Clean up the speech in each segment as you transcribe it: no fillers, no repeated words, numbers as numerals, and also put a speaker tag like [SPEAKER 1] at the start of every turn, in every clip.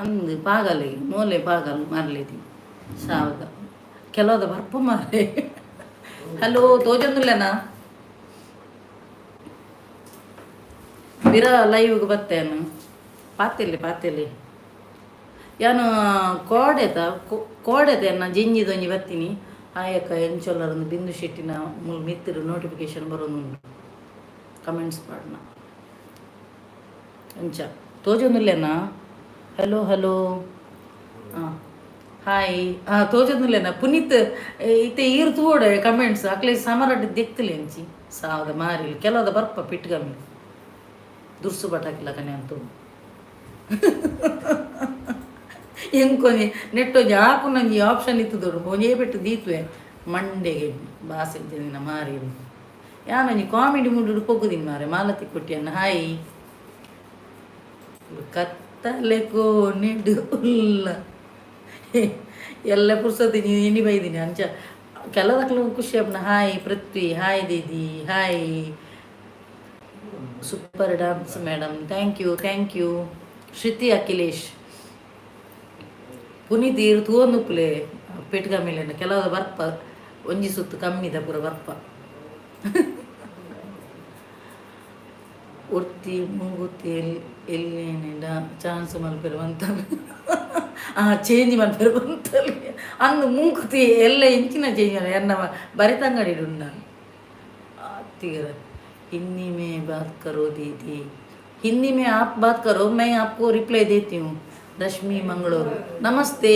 [SPEAKER 1] ಅಂದ್ ಪಾಗಲ್ ಮೋಲೆ ಪಾಗಲ್ ಮರ್ಲೆದಿ ಸಾವದ ಕೆಲವದ ಬರ್ಪು ಮಾರೆ. ಹಲೋ, ತೋಜೊಂದುಲ್ಲೆನಾ? ಬಿರ ಲೈವ್ಗೆ ಬತ್ತೇನು. ಪಾತೆಲ್ಲಿ ಪಾತೆಲ್ಲಿ. ಯಾನು ಕೋಡೆತ ಕೋಡೆತ ಎನ್ನ ಜಿಂಜಿದೊಂಜಿ ಬತ್ತೀನಿ. ಆಯಕ್ಕ, ಎಂಚೊಲ್ಲರೊಂದು ಬಿಂದು ಶೆಟ್ಟಿನ ಮುಲ್ ಮಿತ್ತಿರು ನೋಟಿಫಿಕೇಶನ್ ಬರೋದುಂಡು, ಕಮೆಂಟ್ಸ್ ಪಾಡ್ನ. ಅಂಚ ತೋಜೊಂದುಲ್ಲೆನಾ? ಹಲೋ ಹಲೋ, ಹಾಂ, ಹಾಯ್. ಹಾಂ, ತೋಜೊಂದುಲ್ಲೆನಾ ಪುನೀತ್? ಇತ್ತೆ ಈರ್ ತೂವೊಡೆ ಕಮೆಂಟ್ಸ್. ಅಕ್ಲೆ ಸಮರಡ್ ದೆಕ್ತಲೆ ಅಂಚಿ ಸಾವದ ಮಾರಿ. ಕೆಲವದ ಬರ್ಪ ಪಿಟ್ಗಮ್ಮಿ ದುರ್ಸು ಬಟಾಕಿಲ್ಲ ಕನೆ ಅಂತು. ಎಂಕೊಂಜಿ ನೆಟ್ ಒಂಜಿ ಆಪುನಂಜಿ ಆಪ್ಷನ್ ಇತ್ತದೋಡು, ಒಂಜೇ ಪೆಟ್ಟು ದೀತ್ವೆ ಮಂಡೆಗೆ ಬಾಸೆ ದಿನ ಮಾರಿ. ಯಾನೊಂಜಿ ಕಾಮಿಡಿ ಮೂಡುಡು ಪೊಗ್ಗುದಿನ ಮಾರೆ. ಮಾಲತಿ ಕೊಟ್ಟಿಯನ್ನ ಹಾಯ್. ಕತ್ತಲೆ ಕೋಣೆಡು ಉಲ್ಲ ಎಲ್ಲ ಪುರ್ಸೊತ್ತು ಎಣ್ಣಿ ಬೈದಿನಿ. ಅಂಚ ಕೆಲದಕ್ಲು ಖುಷಿ ಆಪುನ. Hi Prithvi, hi didi, hi. Super dance madam, thank you, thank you. Shruti Akhilesh, Puneeth ಈರ್ ತೂವೊಂದುಪ್ಪುಲೆ ಪೆಟ್ಕಮ್ಮಿಲೆನ. ಕೆಲವು ಬರ್ಪ, ಒಂಜಿ ಸುತ್ತು ಕಮ್ಮಿದ ಪೂರ ಬರ್ಪ. ಒರ್ತಿ ಮೂಗುತಿ ಎಲ್ಲಿ ಎಲ್ಲಿ ಚಾನ್ಸ್ ಮಲ್ಪೆರೆ ಬಂತ, ಆ ಚೇಂಜ್ ಮಲ್ಪೆರೆ ಬಂತಲ್ಲಿ ಅಂದು. ಮೂಕುತಿ ಎಲ್ಲ ಇಂಚಿನ ಚೇಂಜ್ ಎನ್ನ ಬರಿತಂಗಡಿ ಉಂಡ ತೀರ. हिंदी में बात करो दीदी। हिंदी में आप बात करो, मैं आपको रिप्लाई देती हूँ। रश्मि मंगलोर, नमस्ते।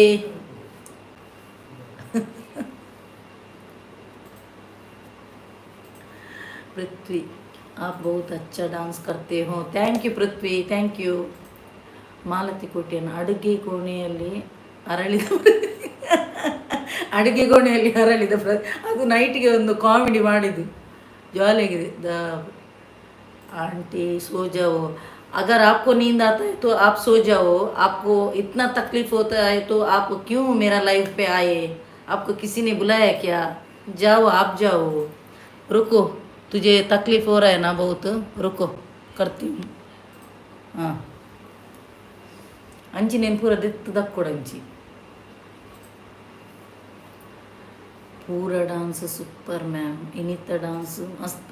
[SPEAKER 1] पृथ्वी, आप बहुत अच्छा डांस करते हो। Thank you Prithvi, thank you. Malathi ಕೋಟೆಯನ್ನು ಅಡುಗೆ ಕೋಣೆಯಲ್ಲಿ ಅರಳಿದ, ಅಡುಗೆ ಕೋಣೆಯಲ್ಲಿ ಅರಳಿದ. ಅದು ನೈಟಿಗೆ ಒಂದು ಕಾಮಿಡಿ ಮಾಡಿದ್ದು, ಜಾಲಿಯಾಗಿದೆ. The aunty, सो जाओ। अगर आपको नींद आता है तो आप सो जाओ। आपको इतना तकलीफ होता है तो आप क्यों मेरा लाइफ पे आए? आपको किसी ने बुलाया क्या? जाओ, आप जाओ। रुको, तुझे तकलीफ हो रहा है ना बहुत? रुको, करती हूँ। ಹಾಂ, ಅಂಚಿ నేను ಪೂರ ದೆತ್ತು ದಕ್ಕೊಡಂಚಿ. ಪೂರ ಡಾನ್ಸ್ ಸೂಪರ್ ಮ್ಯಾಮ್. ಇನಿತ ಡಾನ್ಸ್ ಮಸ್ತ್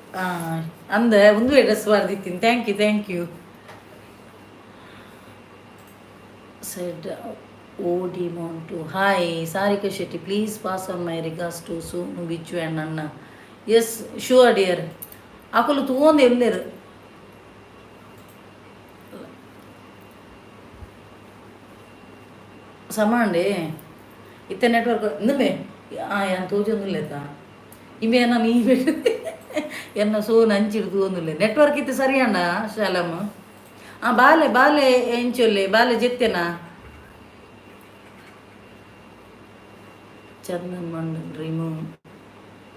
[SPEAKER 1] ಅಂದ. ಒಂದುವೇ dress ಬಾರ್ದಿತ್ತೀನಿ. Thank you, thank you. Said O D Montu, hi. Sarika Shetty, please pass on my regards to Sonu, Bichu and ಅಣ್ಣ. Yes, sure dear. ಅಕುಲು ತೂವೊಂದು ಎಲ್ಲೆರು. ಸಮಾಂಡೆ ಇತ್ತೆ ನೆಟ್ವರ್ಕ್ ಇಂದುಮೆ. ಆ ಯಾನ್ ತೋಜೊಂದುಲ್ಲೆತ ಇಂಬೆ ನಾನು ಈ ಎನ್ನ ಸೋನ್ ಅಂಚಿಡ್ ತೂವೊಂದುಲ್ಲೆ. ನೆಟ್ವರ್ಕ್ ಇತ್ತೆ ಸರಿಯಣ್ಣ ಶಾಲಮ್. ಆ ಬಾಲೆ ಬಾಲೆ ಎಂಚೊಲ್ಲೆ? ಬಾಲೆ ಜೆತ್ತೆನಾ? ಚಂದನ್ ಮಂಡಲ್ ರಿಮೂವ್.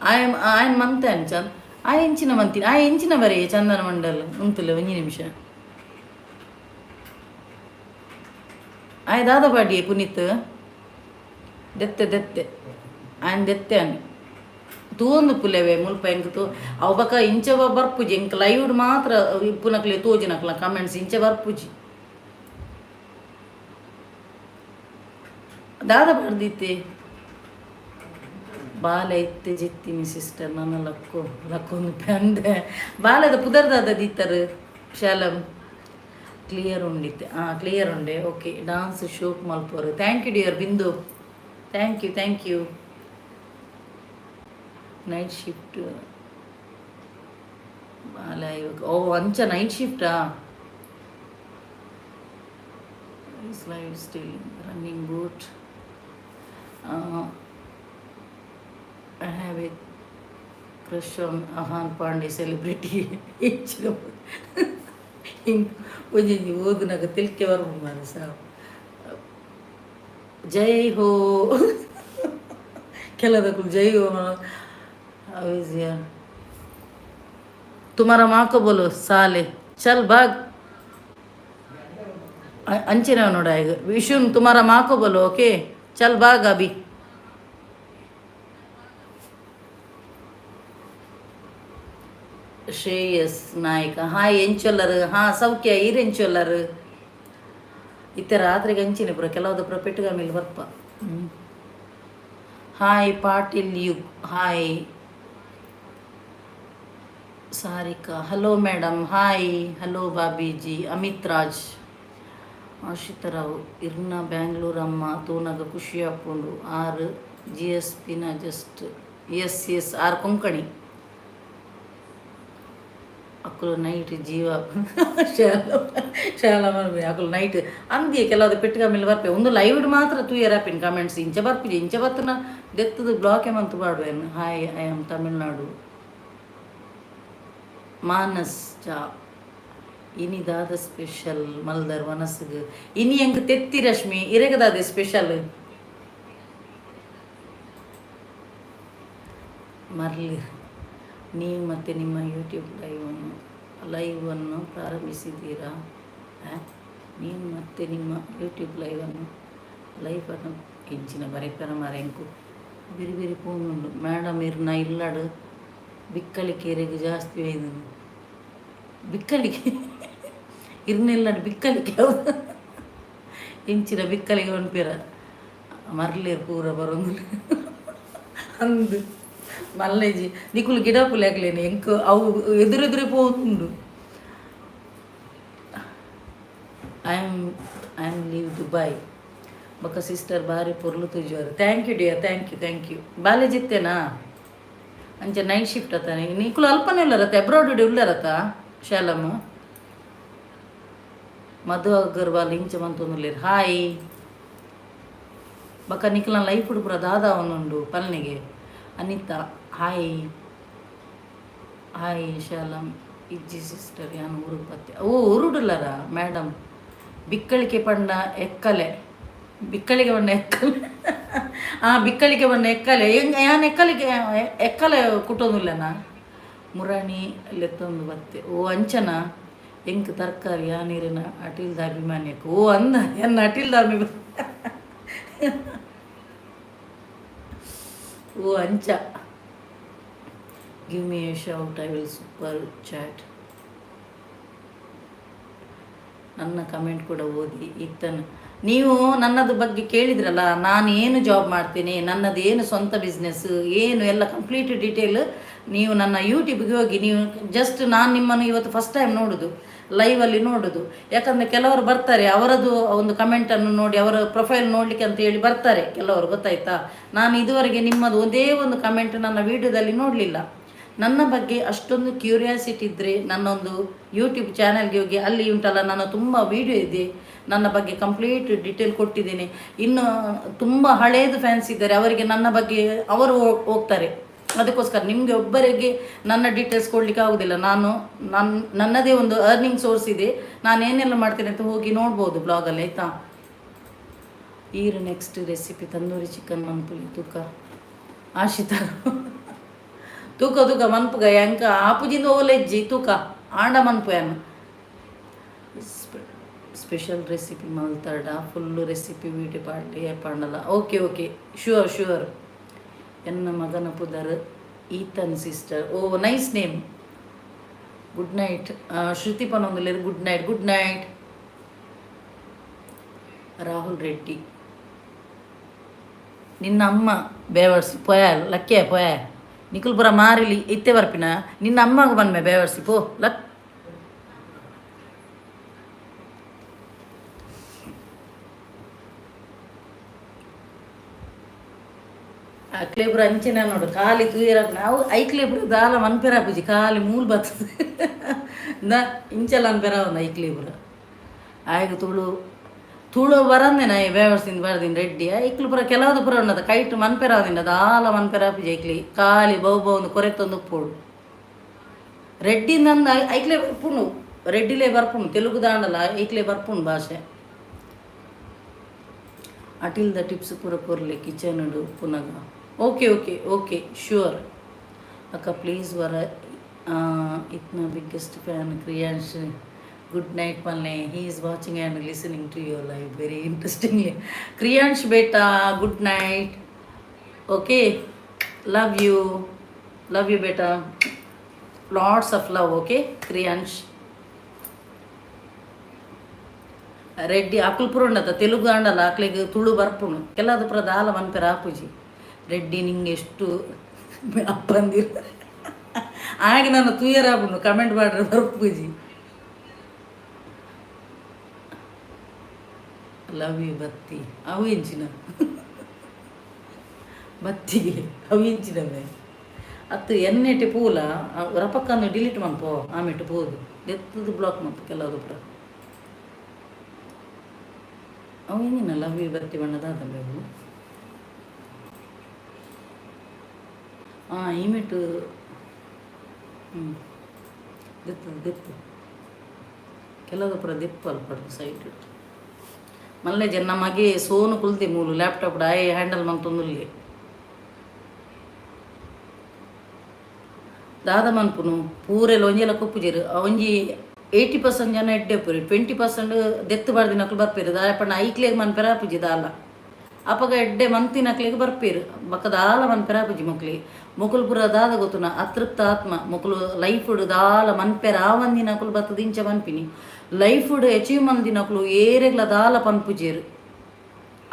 [SPEAKER 1] ಆಯ್ ಆಯನ್ ಮಂತೆ ಚಂದ್ ಆ ಎಂಚಿನ ಮಂತಿ ಆ ಎಂಚಿನ ಬರೀ ಚಂದನ ಮಂಡಲ್ ಉಂತುಲೆ. ಒಂಜಿ ನಿಮಿಷ. ಆಯ್ ದಾದ ಪಾಡಿಯೆ ಪುನೀತ್? ದೆತ್ತೆ ದೆತ್ತೆ, ಆಯನ್ ದೆತ್ತೆ ಅನಿ. ತೂವೊಂದು ಪುಲೆವೆ ಮುಲ್ಪ ಎಂಕ್ ತೂ ಅವು ಬಕ ಇಂಚ ಬರ್ಪುಜಿ. ಎಂಕ್ ಲೈವ್ಡ್ ಮಾತ್ರ ಇಪ್ಪುನಕ್ಲೆ ತೋಜಿನಕ್ಲ ಕಮೆಂಟ್ಸ್, ಇಂಚ ಬರ್ಪುಜಿ. ದಾದ ಬರ್ದಿತ್ತೆ? ಬಾಲೆ ಇತ್ತೆ ಜಿತ್ತಿನಿ ಸಿಸ್ಟರ್, ನನ್ನ ಲಕ್ಕೋ ಲಕ್ಕೊಂದು ಪಂದೆ. ಬಾಲೆದ ಪುದರ್ ದಾದ ದೀತರು ಶಾಲಮ್? ಕ್ಲಿಯರ್ ಉಂಡಿತ್ತೆ. ಹಾಂ, ಕ್ಲಿಯರ್ ಉಂಡೆ. ಓಕೆ. ಡಾನ್ಸ್ ಶೋಕ್ ಮಲ್ಪೋರು. Thank you dear Bindu, thank you, thank you. Night shift ಬಾಲೆ ಇವಾಗ. ಓ, ಅಂಚ night ಶಿಫ್ಟಾ? Is live still running? Good. I have a crush on Ahan Pandey celebrity. ಹಿಂಗೆ ಒಂಜೊಂಜಿ ಓದುನಾಗ ತೆಲಿಕೆ ಬರ್ಪುಂಡು ಮಾರ್ರೆ ಸಾವು. ಜೈ ಹೋ. ಕೆಲದಕ್ಕೂ ಜೈ ಹೋ. यार, तुम्हारा माँ को बोलो साले, चल भाग. ಅಂಚಿನ ನೋಡ ಈಗ ವಿಶುನ್. तुम्हारा माँ को बोलो, ओके, चल भाग अभी. ಶ್ರೇಯಸ್ ನಾಯ್ಕ, ಹಾಯ್. ಎಂಚೊಲ್ಲರು? ಹಾಂ, ಸೌಖ್ಯ. ಈರ್ ಎಂಚೊಲ್ಲರು? ಇತ್ತೆ ರಾತ್ರಿಗೆ ಅಂಚಿನ ಪೂರ ಕೆಲವದ ಪೂರ ಪೆಟ್ಟುಗಮಿಲ್ ಬರ್ಪ. ಹಾಯ್ ಪಾಟೀಲ್ ಯುಗ್, hi Sarika, hello madam, hi, hello Babiji, Amit Raj, Ashita Rao. ಇರ್ನ ಬ್ಯಾಂಗ್ಳೂರ್ ಅಮ್ಮ ತೂನಗ ಖುಷಿ ಆಪುಂಡು. ಆರು ಜಿ ಎಸ್ ಪಿನ just. S S, R Konkani. ಅಕುಲು ನೈಟ್ ಜೀವ ಶಾಲ ಶಾಲ ಮನ್ಪೆ. ಅಕುಲು ನೈಟ್ ಅಂದಿಯೇ ಕೆಲವು ಪೆಟ್ಟಿಗೆ ಮೇಲೆ ಬರ್ಪೆ. ಒಂದು ಲೈವ್ ಮಾತ್ರ ತೂಯರ್ ಆಪಿನ್ ಕಮೆಂಟ್ಸ್. ಇಂಚ ಬರ್ಪಿಜೆ. ಇಂಚ ಬತ್ತನ ದೆತ್ತದು ಬ್ಲಾಕ್ ಮಂತು ಪಾಡುವೆನ್. Hi, I am Tamil Nadu. Manas ಚಾ. ಇನಿ ದಾದ ಸ್ಪೆಷಲ್ ಮಲ್ದರ್ ಮನಸ್ಸಿಗೆ? ಇನಿ ಎಂಕ್ ತೆತ್ತಿ. ರಶ್ಮಿ, ಇರೆಗದಾದೆ ಸ್ಪೆಷಲ್? ಮರ್ಲಿ, ನೀವು ಮತ್ತೆ ನಿಮ್ಮ ಯೂಟ್ಯೂಬ್ ಲೈವನ್ನು ಪ್ರಾರಂಭಿಸಿದ್ದೀರಾ? ನೀವು ಮತ್ತೆ ನಿಮ್ಮ ಯೂಟ್ಯೂಬ್ ಲೈಫನ್ನು ಎಂಚಿನ ಬರೆಪನ ಮಾರೆಂಕು ಬೇರೆ ಬೇರೆ ಫೋನ್ ಉಂಡು. ಮೇಡಮ್, ಇರ್ನ ಇಲ್ಲಡು ಬಿಕ್ಕಳಿಕೆ ಎರೆಗ್ ಜಾಸ್ತಿ ಒಯ್ದು ಬಿಕ್ಕಳಿಕೆ? ಇರ್ನೆಲ್ಲಡು ಬಿಕ್ಕಳಿಕೆ ಹೌದು. ಎಂಚಿನ ಬಿಕ್ಕಳಿಗೆ ಪನ್ಪೆರ ಮರ್ಲೇರ್ ಪೂರ ಬರೊಂದು ಅಂದು ಮಲ್ಲೇಜಿ. ನಿಕುಲು ಗಿಡಪುಲೆ ಅಕ್ಲೇನೆ. ಎಂಕ್ ಅವು ಎದುರೆದುರೆ ಪೋತುಂಡು. I am live Dubai. ಬೊಕ್ಕ ಸಿಸ್ಟರ್, ಬಾರಿ ಪೊರ್ಲು ತೂಜುವರು. Thank you dear, thank you, thank you. ಬಾಲೆಜಿತ್ತೇನಾ? ಅಂಚೆ ನೈಟ್ ಶಿಫ್ಟ್ ಅತ್ತಾನೆ. ನಿಕುಲು ಅಲ್ಪನೆ ಉಲ್ಲರತ್ತ? ಅಬ್ರಾಡ್ ಉಲ್ಲರತ್ತ? ಶಾಲಮ್ಮ, ಮಧು ಅಗರ್ವಾಲ್ ಇಂಚ ಮಂತೊಂದುಲ್ಲೆರ್. ಹಾಯ್. ಬೊಕ್ಕ ನಿಕ್ಲ ಲೈಫ್ ಪೂರ ದಾದ ಒಂದುಂಡು ಪಲ್ನೆಗೆ. Anita, hi hi. ಶಾಲಮ್ ಇಜ್ಜಿ ಸಿಸ್ಟರ್, ಯಾನ್ ಊರುಗ್ ಬತ್ತೆ. ಓ, ಊರುಡುಲ್ಲರ ಮೇಡಮ್? ಬಿಕ್ಕಳಿಕೆ ಪಂಡ ಎಕ್ಕಲೆ, ಬಿಕ್ಕಳಿಗೆ ಪಂಡ ಎಕ್ಕಲೆ. ಆ ಬಿಕ್ಕಳಿಗೆ ಪಂಡ ಎಕ್ಕಲೆ. ಎಂಗ್ ಯಾನ್ ಎಕ್ಕಲಿಗೆ ಎಕ್ಕಲೆ ಕುಟ್ಟೊಂದುಲ್ಲೆನಾ? ಮುರಾಣಿ ಲೆತ್ತೊಂದು ಬತ್ತೆ. ಓ, ಅಂಚನ? ಎಂಕ್ ತರಕಾರಿ. ಯಾನ್ ಇರೆನ ಅಟಿಲ್ದ ಅಭಿಮಾನಿಯಕ್. ಓ, ಅಂದ ಎನ್ನ ಅಟಿಲ್ದ ಅಭಿಮಾನಿ. ಓ, ಅಂಚ. Give me a shout, I will super chat. ನನ್ನ ಕಮೆಂಟ್ ಕೂಡ ಓದಿ ಇತ್ತನು. ನೀವು ನನ್ನದು ಬಗ್ಗೆ ಕೇಳಿದ್ರಲ್ಲ, ನಾನು ಏನು ಜಾಬ್ ಮಾಡ್ತೀನಿ, ನನ್ನದು ಏನು ಸ್ವಂತ ಬಿಸ್ನೆಸ್ ಏನು ಎಲ್ಲ ಕಂಪ್ಲೀಟ್ ಡೀಟೇಲ್ ನೀವು ನನ್ನ ಯೂಟ್ಯೂಬ್ಗೆ ಹೋಗಿ. ನೀವು ಜಸ್ಟ್ ನಾನು ನಿಮ್ಮನ್ನು ಇವತ್ತು ಫಸ್ಟ್ ಟೈಮ್ ನೋಡೋದು, ಲೈವಲ್ಲಿ ನೋಡೋದು. ಯಾಕಂದರೆ ಕೆಲವರು ಬರ್ತಾರೆ, ಅವರದ್ದು ಒಂದು ಕಮೆಂಟನ್ನು ನೋಡಿ, ಅವರ ಪ್ರೊಫೈಲ್ ನೋಡಲಿಕ್ಕೆ ಅಂತ ಹೇಳಿ ಬರ್ತಾರೆ ಕೆಲವರು, ಗೊತ್ತಾಯ್ತಾ? ನಾನು ಇದುವರೆಗೆ ನಿಮ್ಮದು ಒಂದೇ ಒಂದು ಕಮೆಂಟ್ ನನ್ನ ವೀಡಿಯೋದಲ್ಲಿ ನೋಡಲಿಲ್ಲ. ನನ್ನ ಬಗ್ಗೆ ಅಷ್ಟೊಂದು ಕ್ಯೂರಿಯಾಸಿಟಿ ಇದ್ದರೆ ನನ್ನೊಂದು ಯೂಟ್ಯೂಬ್ ಚಾನಲ್ಗೆ ಹೋಗಿ, ಅಲ್ಲಿ ಉಂಟಲ್ಲ, ನನ್ನ ತುಂಬ ವೀಡಿಯೋ ಇದೆ, ನನ್ನ ಬಗ್ಗೆ ಕಂಪ್ಲೀಟ್ ಡೀಟೇಲ್ ಕೊಟ್ಟಿದ್ದೇನೆ. ಇನ್ನು ತುಂಬ ಹಳೇದು ಫ್ಯಾನ್ಸ್ ಇದ್ದಾರೆ, ಅವರಿಗೆ ನನ್ನ ಬಗ್ಗೆ ಅವರು ಹೋಗ್ತಾರೆ. ಅದಕ್ಕೋಸ್ಕರ ನಿಮಗೆ ಒಬ್ಬರಿಗೆ ನನ್ನ ಡೀಟೇಲ್ಸ್ ಕೊಡಲಿಕ್ಕೆ ಆಗೋದಿಲ್ಲ. ನಾನು ನನ್ನದೇ ಒಂದು ಅರ್ನಿಂಗ್ ಸೋರ್ಸ್ ಇದೆ, ನಾನು ಏನೆಲ್ಲ ಮಾಡ್ತೇನೆ ಅಂತ ಹೋಗಿ ನೋಡ್ಬೋದು ಬ್ಲಾಗಲ್ಲಿ, ಆಯಿತಾ? ಈರು ನೆಕ್ಸ್ಟ್ ರೆಸಿಪಿ ತಂದೂರಿ ಚಿಕನ್ ಮನ್ಪುಲಿ ತೂಕ. ಆಶಿತ, ತೂಕ ತೂಕ ಮನ್ಪುಗ. ಎಂಕ ಆಪುಜಿಂದ ಓಲೆಜ್ಜಿ ತೂಕ ಆಂಡ ಮನ್ಪು. ಯಾನ್ ಸ್ಪೆಷಲ್ ರೆಸಿಪಿ ಮಲ್ತಡ ಫುಲ್ಲು ರೆಸಿಪಿ ವೀಡಿಯೋ ಪಾಡ್ಲೆ ಪಂಡಲ. Okay okay, sure sure. ಎನ್ನ ಮಗನ ಪುದರ್ Ethan sister. Oh, nice name. Good night ಶ್ರುತಿ ಪನೊಂದುಲ್ಲೆರ್. Good night, good night. Rahul Reddy, ನಿನ್ನ ಅಮ್ಮ ಬೇವರ್ಸಿ ಪೋಯ ಲಕ್ಕೆ ಪೋಯ. ನಿಕುಲ್ ಪುರ ಮಾರಿಲಿ ಇತ್ತೆ ಬರ್ಪಿನ. ನಿನ್ನ ಅಮ್ಮಗ ಬನ್ಮೆ ಬೇವರ್ಸಿ ಪೋ ಲಕ್. ಅಕ್ಲೇಪುರ ಅಂಚಿನ ನೋಡು, ಖಾಲಿ ತೂಯರ ನಾವು. ಐಕ್ಲೇಪುರ ದಾಲ ಮನ್ಪೆರ ಪೂಜಿ ಖಾಲಿ ಮೂಲ್ ಬರ್ತದೆ. ನ ಇಂಚಲ ಅನ್ಪೆರ ಒಂದು ಐಕ್ಲೇಪುರ ಆಯ್ಗ ತುಳು ತುಳು ಬರಂದೆ ನಾ ವ್ಯವಸ್ಥಿಂದ ಬರ್ದಿನ ರೆಡ್ಡಿ. ಐಕ್ಲು ಪುರ ಕೆಲವದ ಪುರ ಉನ್ನದ ಕೈಟ್ ಮನ್ಪೆರಾವುದಿನ ದಾಲ ಮನ್ಪೆರ ಪೂಜೆ. ಐಕ್ಲಿ ಖಾಲಿ ಬಹು ಬಹು ಒಂದು ಕೊರೆತೊಂದು ಉಪ್ಪೋಡು. ರೆಡ್ಡಿ ನಂದು ಐಕ್ಲೆ ಬರ್ಪುಂಡು, ರೆಡ್ಡಿಲೇ ಬರ್ಪುಂಡು. ತೆಲುಗು ದಾಂಡಲ ಐಕ್ಲೆ ಬರ್ಪುಂಡು ಭಾಷೆ. ಅಟಿಲ್ದ ಟಿಪ್ಸ್ ಪೂರ ಕೊರ್ಲೆ ಕಿಚನ್ ಉಪ್ಪುನಗ. ಓಕೆ ಓಕೆ ಓಕೆ, ಶ್ಯೂರ್ ಅಕ್ಕ. ಪ್ಲೀಸ್ ವರ ಇತ್ನ biggest fan Kriyansh good night ಮಲ್ನೆ. He is watching and listening to your live very interestingly. Kriyansh beta, good night. Okay, love you, love you beta, lots of love. Okay Kriyansh. Reddy ಅಕುಲು ಪೂರ ಉಂಡತ್ತ, ತೆಲುಗು ಆಂಡಲ ಅಕ್ಲೆಗ್ ತುಳು ಬರ್ಪುಂಡು. ಕೆಲವು ಪೂರ ದಾಲ ಮನ್ಪೆರ ಆಪುಜಿ. ರೆಡ್ಡಿ ನಿಂಗೆ ಎಷ್ಟು ಅಪ್ಪಂದಿರು ಆಗ ನಾನು ತೂಯರ ಆಪುಂಡು, ಕಮೆಂಟ್ ಮಾಡ್ರೆ ಬರ್ಪುಜಿ. ಲವ್ you ಬತ್ತಿ, ಅವು ಎಂಚಿನ ಬತ್ತಿಗೆ ಅವು ಎಂಚಿನವೇ ಅತ್ತು ಎನ್ನೆಟೆ ಪೂಲ ರಪಕ್ಕಂದು ಡಿಲೀಟ್ ಮನ್ಪೋ, ಆಮೇಟು ಪೋದು ದೆತ್ತದು ಬ್ಲಾಕ್ ಮನ್ಪು ಕೆಲವು ಪೂರ. ಅವು ಎಂಜಿನ ಲವ್ you ಬತ್ತಿ ಬಣ್ಣದಾದ ಬೇವು. ಈಮೆಟು ಹ್ಞೂ ದೆತ್ತದು ದೆತ್ತು ಕೆಲವು ಪೂರ ದೆಪ್ಪು ಅಲ್ಪ ಸೈಟ್. ಮಲ್ಲೆ ಜನ ಮಗೆ ಸೋನು ಕುಲ್ದಿ ಮೂಲು ಲ್ಯಾಪ್ಟಾಪ್ ಆಯೆ ಹ್ಯಾಂಡಲ್ ಮಂತೊಂದುಲ್ಲೆ. ದಾದ ಮನ್ಪುನು, ಪೂರೆಲ ಒಂಜೆಲ ಕೊಪ್ಪುಜೆರ್. ಒಂಜಿ 80% ಜನ ಎಡ್ಡೆ ಉಪ್ಪುರಿ, 20% ದೆತ್ತು ಪಾಡ್ದಿನಕುಲು ಬರ್ಪೆರ್. ದಾಯೆ ಪಂಡ ಐಕ್ಲೆಗ್ ಮನ್ಪೆರ ಆಪುಜಿ ದಾಲ. ಅಪಗ ಎಡ್ಡೆ ಮಂತಿನಕ್ಲೆಗ್ ಬರ್ಪೆರ್, ಬೊಕ್ಕ ದಾಲ ಮನ್ಪೆರ ಆಪುಜಿ ಮೊಕ್ಲೆಗ್. ಮೊಕುಲು ಪೂರ ದಾದ ಗೊತ್ತುನ ಅತೃಪ್ತ ಆತ್ಮ. ಮೊಕುಲು ಲೈಫುಡು ದಾಲ ಮನ್ಪೆರ ಆವಂದಿನಕುಲು ಬತ್ತುದು ಇಂಚ ಪನ್ಪಿನಿ. ಲೈಫುಡು ಅಚೀವ್ ಮಲ್ದಿನಕುಲು ಏರೆಗ್ಲ ದಾಲ ಪನ್ಪುಜೆರ್,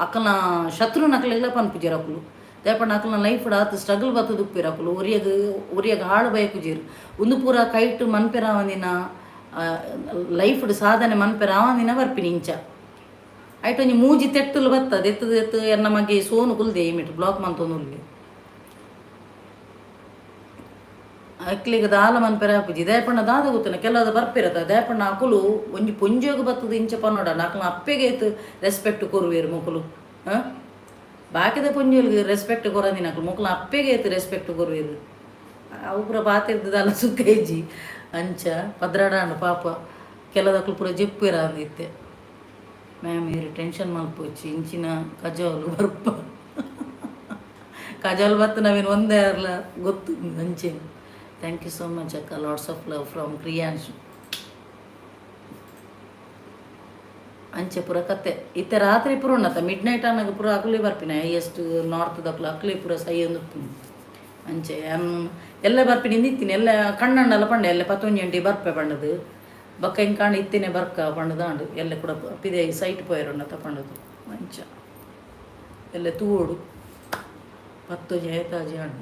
[SPEAKER 1] ಅಕಲ್ನ ಶತ್ರುನಕ್ಲೆಗ್ಲ ಪನ್ಪುಜೆರ್ ಅಕುಲು. ದಾಯೆ ಪಂಡ ಅಕಲ್ನ ಲೈಫ್ಡ್ ಆತ್ ಸ್ಟ್ರಗಲ್ ಬತ್ತುದು ಉಪ್ಪೆರ್ ಅಕುಲು, ಒರಿಯಗ್ ಒರಿಯಗ್ ಹಾಳು ಬಯಕುಜೆರ್. ಉಂದು ಪೂರ ಕೈಟ್ ಮನ್ಪೆರ ಆವಂದಿನ, ಲೈಫ್ಡ್ ಸಾಧನೆ ಮನ್ಪೆರ ಆವಂದಿನ ಬರ್ಪಿನಿ ಇಂಚ. ಐಟ್ ಒಂಜಿ ಮೂಜಿ ತೆಟ್ಟುಲು ಬತ್ತ ದೆತ್ತು ದೆತ್ತು. ಎನ್ನ ಮಗೆ ಸೋನು ಕುಲ್ದೆ ಈ ಮಿಟ್ ಬ್ಲಾಕ್ ಮಂತೊಂದು ಉಲ್ಲೆ. ಅಕ್ಲೆಗ್ ದಾಲ ಮನ್ಪೆರೆ ಆಪುಜಿ. ದಾಯೆ ಪಂಡ ದಾದ ಗೊತ್ತುಂಡ, ಕೆಲವು ಬರ್ಪೆರತ, ದಾಯೆ ಪಂಡ ಅಕುಲು ಒಂಜಿ ಪೊಂಜೊಗು ಬತ್ತುದು ಇಂಚ ಪನೊಡಾಂಡ ಅಕ್ಲ್ನ ಅಪ್ಪೆಗ್ ಏತ್ ರೆಸ್ಪೆಕ್ಟ್ ಕೊರುವೆರ್ ಮೊಕುಲು? ಬಾಕಿದ ಪೊಂಜೊಲ್ಗ್ ರೆಸ್ಪೆಕ್ಟ್ ಕೊರಂದಿನಕುಲು ಮೊಕುಲು ಅಪ್ಪೆಗ್ ಏತ್ ರೆಸ್ಪೆಕ್ಟ್ ಕೊರುವೆರ್? ಅವು ಪೂರ ಪಾತೆರ್ದ್ ದಾಲ ಸುಖ ಇಜ್ಜಿ. ಅಂಚ ಪದ್ರಾಡಾಂಡ್ ಪಾಪ, ಕೆಲದಕುಲು ಪೂರ ಜೆಪ್ಪುವೆರ್ ಅಂದ್ ಇತ್ತೆ. ಮ್ಯಾಮ್, ಈರ್ ಟೆನ್ಷನ್ ಮಲ್ಪೊಚ್ಚಿ, ಇಂಚಿನ ಕಜಾಲು ಬರ್ಪ. ಕಜಾಲ್ ಬತ್ತಿನವೇನು ಒಂದೇ ಅರ್ಲ ಗೊತ್ತು ಅಂಚೆ. Thank you so much ಅಕ್ಕ, lots of love from Kriyansh. ಅಂಚೆ ಪೂರ ಕತೆ. ಇತ್ತೆ ರಾತ್ರಿ ಪೂರ ಉಂಡತ್ತ, ಮಿಡ್ ನೈಟ್ ಅನ್ನಗ ಪೂರ ಅಕುಲೇ ಬರ್ಪಿನ. ಹೈಯೆಸ್ಟ್ ನಾರ್ತ್ ದಕ್ಲು ಅಕುಲೇ ಪೂರ ಸೈ ಉಪ್ಪುನು. ಅಂಚೆ ಎಲ್ಲ ಬರ್ಪಿನಿ ಇತ್ತಿನಿ ಎಲ್ಲ ಕಣ್ಣಂಡಲ ಪಂಡೆ ಎಲ್ಲ 11 ಗಂಟೆ ಬರ್ಪೆ ಪಂಡದು. ಬೊಕ್ಕ ಇಂಕಾಂಡ ಇತ್ತಿನೇ ಬರ್ಕ ಪಂಡದಾಂಡು. ಎಲ್ಲ ಕೂಡ ಪಿದೆ ಸೈಟ್ ಪೋಯರುಂಡತ್ತ ಪಂಡದು. ಅಂಚ ಎಲ್ಲ ತೂವೊಡು. 11 ಏತಾಜಿ ಆಂಡ್.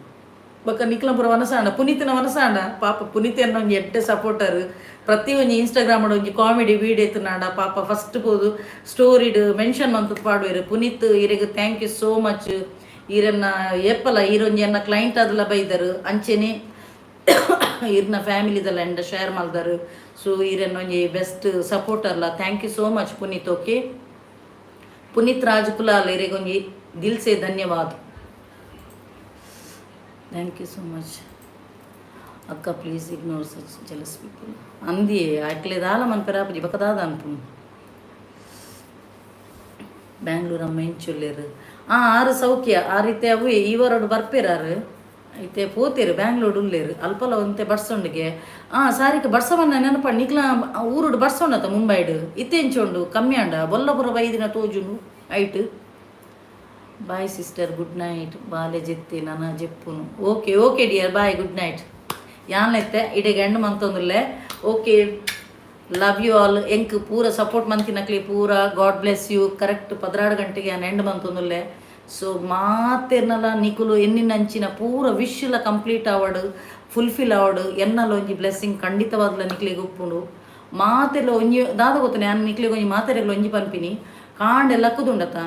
[SPEAKER 1] ಬೊಕ್ಕ ನಿಕ್ಲ ಪೂರ ವನಸಾಂಡ, ಪುನೀತನ ವನಸಾಂಡ. ಪಾಪ ಪುನೀತ್ ಎನ್ನ ಒಂಜಿ ಎಡ್ಡೆ ಸಪೋರ್ಟರ್. ಪ್ರತಿ ಒಂಜಿ ಇನ್ಸ್ಟಾಗ್ರಾಮ್ ಒಂಜಿ ಕಾಮಿಡಿ ವೀಡಿಯೋ ಇತ್ತುನಾಂಡ ಪಾಪ ಫಸ್ಟ್ ಪೋದು ಸ್ಟೋರಿಡ್ ಮೆನ್ಷನ್ ಮಂತ್ ಪಾಡುವೆರ್. ಪುನೀತ್ ಇರೆಗ್ thank you so much. ಈರನ್ನ ಏಪಲ ಈರೊಂಜಿ ಎನ್ನ ಕ್ಲೈಂಟ್ ಆದಲ ಬೈದರು, ಅಂಚೆನೆ ಈರ್ನ ಫ್ಯಾಮಿಲಿದಲ್ಲ ಎಂಡ ಶೇರ್ ಮಲ್ದರು. ಸೊ ಈರನ್ನ ಒಂಜಿ ಬೆಸ್ಟ್ ಸಪೋರ್ಟರ್ಲ. Thank you so much Puneeth. Okay, Puneeth Raj Kulal ಇರೆಗೊಂಜಿ ದಿಲ್ಸೆ ಧನ್ಯವಾದ. Thank you so much ಅಕ್ಕ. Please ignore such jealous people ಅಂದಿಯೇ. ಅಕ್ಲೆ ದಾಲ ಮನ್ಪೆರ ಆಪುಜಿ, ಬೊಕ ದಾದ ಅನ್ಪುನು? ಬ್ಯಾಂಗ್ಳೂರ್ ಅಮ್ಮ ಎಂಚುಲ್ಲೆರ್? ಆರು ಸೌಖ್ಯ. ಆ ರೀತಿ ಅವು ಈ ವಾರಡ್ ಬರ್ಪೇರ್. ಆರು ಐತೆ ಪೋತೇರು, ಬ್ಯಾಂಗ್ಳೂರ್ ಉಲ್ಲೇರು. ಅಲ್ಪಲ ಒಂತೆ ಬಡ್ಸೊಂಡಿಗೆ. ಸಾರಿಕ ಬಡ್ಸವನ್ನ ನೆನಪ ನಿಕ್ಲ ಊರುಡು ಬಡ್ಸೊಂಡತ ಮುಂಬೈಡ್ ಇತ್ತೆ ಎಂಚುಂಡು? ಕಮ್ಮಿ ಅಂಡ ಬೊಲ್ಲಪುರ ಬೈದಿನ ತೋಜುಂಡು ಐಟ್. Bye sister, good night. ಬಾಲೆ ಜೆತ್ತಿ ನನ ಜೆಪ್ಪುನು. Okay okay dear, bye, good night. ಯಾನ್ಲೆತ್ತೆ ಇಡೆಗೆ end ಮಂತೊಂದುಲ್ಲೆ. Okay, love you all. ಎಂಕ್ ಪೂರ ಸಪೋರ್ಟ್ ಮಂತಿನಕ್ಲಿ ಪೂರ god bless you. Correct 12 ಗಂಟೆಗೆ ಯಾನ್ ಎಂಡ್ ಮಂತೊಂದುಲ್ಲೆ. ಸೊ ಮಾತೆರ್ನಲ ನಿಕುಲು ಎನ್ನಿನ ಅಂಚಿನ ಪೂರ ವಿಶ್ಲ ಕಂಪ್ಲೀಟ್ ಆವಡ್, ಫುಲ್ಫಿಲ್ ಆವಡ್. ಎನ್ನಲ ಒಂಜಿ ಬ್ಲೆಸ್ಸಿಂಗ್ ಖಂಡಿತವಾದ್ಲ ನಿಕ್ಲೆಗ್ ಉಪ್ಪುಂಡು. ಮಾತೆರ್ಲ ಒಂಜಿ ದಾದ ಗೊತ್ತನೆ, ಯಾನ್ ನಿಕ್ಲೆಗ್ ಒಂಜಿ ಮಾತೆರೆಗ್ಲ ಒಂಜಿ ಪನ್ಪಿನಿ, ಕಾಂಡೆ ಲಕ್ಕುದುಂಡತ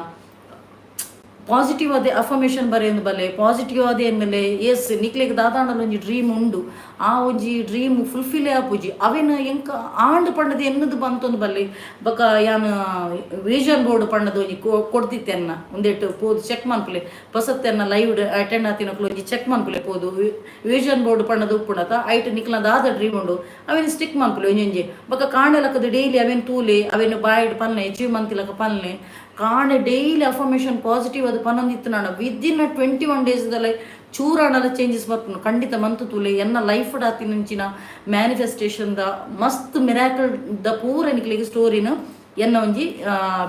[SPEAKER 1] ಪಾಸಿಟಿವ್ ಅದೇ ಅಫರ್ಮೇಷನ್ ಬರೆಯೊಂದು ಬಲೆ, ಪಾಸಿಟಿವ್ ಅದೇ ಎನ್ನಲೆ. ಎಸ್, ನಿಕ್ಲೆಗ್ ದಾದಾಂಡಲ ಒಂಜಿ ಡ್ರೀಮ್ ಉಂಡು, ಆ ಒಂಜಿ ಡ್ರೀಮ್ ಫುಲ್ಫಿಲ್ ಆಪುಜಿ, ಅವೆನ್ ಎಂಕ್ ಆಂಡ್ ಪಂಡದು ಎನ್ನದು ಬಂತೊಂದು ಬಲ್ಲೆ. ಬೊಕ ಯಾನ್ ವಿಷನ್ ಬೋರ್ಡ್ ಪಂಡದು ಒಂಜಿ ಕೊಡ್ದಿತ್ತೆನ್ನ. ಉಂದೆಟ್ ಪೋದು ಚೆಕ್ ಮನ್ಪುಲೆ. ಪೊಸತ್ತೆನ್ನ ಲೈವ್ ಅಟೆಂಡ್ ಆತಿನಕ್ಲು ಒಂಜಿ ಚೆಕ್ ಮನ್ಪುಲೆ ಪೋದು. ವಿಷನ್ ಬೋರ್ಡ್ ಪಂಡದು ಉಪ್ಪುಂಡತ, ಐಟ್ ನಿಕ್ಲ ದಾದ ಡ್ರೀಮ್ ಉಂಡು ಅವೆನ್ ಸ್ಟಿಕ್ ಮನ್ಪುಲೆ ಒಂಜೊಂಜಿ. ಬೊಕ ಕಾಂಡೆ ಲಕ್ಕದು ಡೈಲಿ ಅವೆನ್ ತೂಲೆ, ಅವೆನ್ ಬಾಯ್ಡ್ ಪನ್ಲೆ, ಅಚೀವ್ ಮಂತಿಲಕ ಪನ್ಲೆ. ಕಾಂಡೆ daily affirmation positive ಅದು ಪನೊಂದಿತ್ತು. ವಿದಿನ್ 21 ಡೇಸ್ದಲ್ಲಿ ಚೂರಾಣಲ ಚೇಂಜಸ್ ಬರ್ಪುಂಡು, ಖಂಡಿತ ಮಂತು ತೂಲೆ. ಎನ್ನ ಲೈಫ್ ಆತಿನಂಚಿನ ಮ್ಯಾನಿಫೆಸ್ಟೇಷನ್ the ಮಸ್ತ್ ಮಿರಾಕಲ್ ದ ಪೂರ ನಿಕ್ಲೆಗ್ ಸ್ಟೋರಿನ ಎನ್ನ ಒಂಜಿ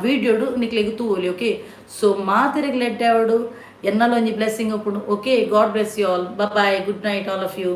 [SPEAKER 1] ವೀಡಿಯೋಡು ನಿಕ್ಲೆಗ್ ತೂವೊಲಿ. ಓಕೆ, ಸೊ ಮಾತೆರೆಗ್ ಎಡ್ಡೆ ಆವಡು, ಎನ್ನಲ ಒಂಜಿ ಬ್ಲೆಸ್ಸಿಂಗ್ ಉಪ್ಪುಂಡು. Okay, God bless you all. Bye, good night all of you.